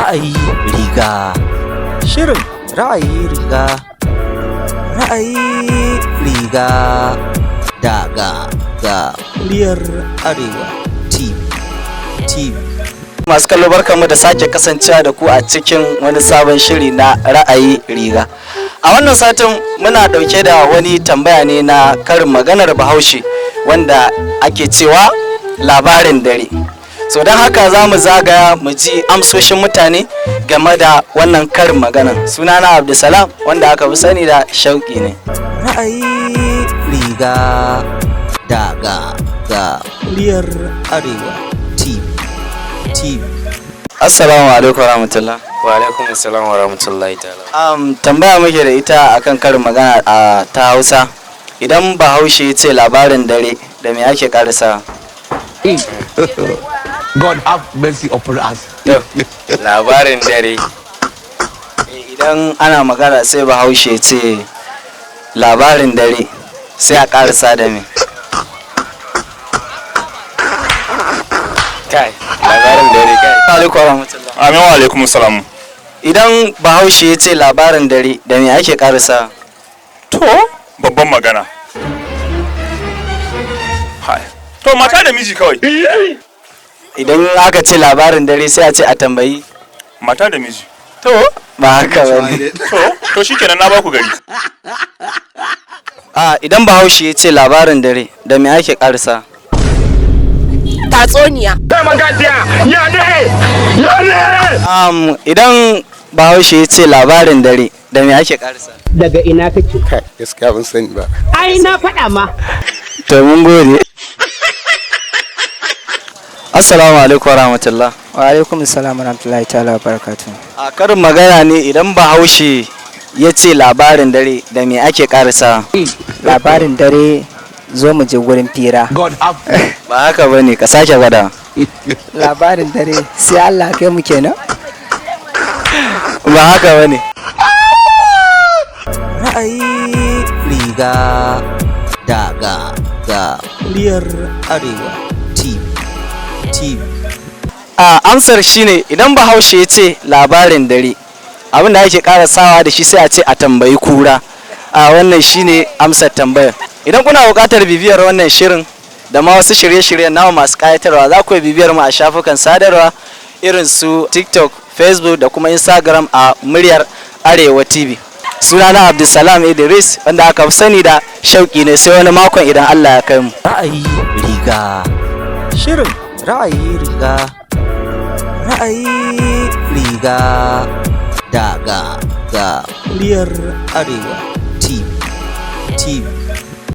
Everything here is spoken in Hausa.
Ra'ayi riga. Shirin ra'ayi riga. Ra'ayi riga daga ga muryar Arewa TV. TV. Masu kallo, barkanmu da sake kasancewa da ku a cikin wani sabon shiri na Ra'ayi Riga. A wannan satin muna dauke da wani tambaya ne na karin maganar Bahaushe wanda ake cewa labarin dare. So don haka za mu zagaya mu ji amsoshin mutane game da wannan karin magana. Sunana Abdulsalam, wanda aka fi sani da Shauki ne. Ra'ayi riga daga ga muryar Arewa TV. TV. Assalamu alaikum warahmatullah. Wa alaikum assalam wa rahmatullahi ta'ala. Tambaya muke da ita akan karin magana a ta Hausa. Idan Bahaushe ya ce labarin dare, da me ake karisa? God have mercy upon us. Labarin dare. Idan ana magana sai Bahaushe ya ce labarin dare, sai a karisa da me? Kai, labarin dare kai. Alaikum warahmatullah. Amin wa alaikum salam. Idan Bahaushe ya ce labarin dare, da me ake karisa? To, babban magana. Hai. To, mata da miji kawai. Idan aka ce labarin dare, sai a ce a tambayi. Mata da miji. To, ba haka ba ne. To shikenan, na baku gari. A idan Bahaushe ya ce labarin dare, da me ake karisa? Tatsuniya. Idan Bahaushe ya ce labarin dare, da me ake karisa? Daga ina kake? Kai, gaskiya ban sani ba. Ai na faɗa ma. To, mun gode. Assalamu alaikum warahmatullah. Wa alaikum salam warahmatullahi ta'ala wa barakatuh. A karin magana ne, idan Bahaushe ya ce labarin dare, da me ake karisa? Labarin dare, zo mu je gurin fira. God have Ba haka ba ne, ka sake gwada. Labarin dare, sai Allah kai mu kenan. Ba haka ba ne. Ra'ayi riga daga ga muryar Arewa TV. TV. A amsar shine, idan Bahaushe ya ce labarin dare, abin da ake karasawa da shi sai a ce a tambayi kura. A wannan shine amsar tambayar. Idan kuna buƙatar bibiyar wannan shirin da ma wasu shirye-shiryen nawa masu ƙayatarwa, za ku iya bibiyar mu a shafukan sadarwa irin su TikTok, Facebook da kuma Instagram a Muryar Arewa TV. Sunana Abdulsalam Idris, wanda aka fi sani da Shauki ne. Sai wani makon idan Allah ya kai mu. Ra'ayi riga. Shirin ra'ayi riga. Ra'ayi riga daga ga muryar Arewa TV. TV.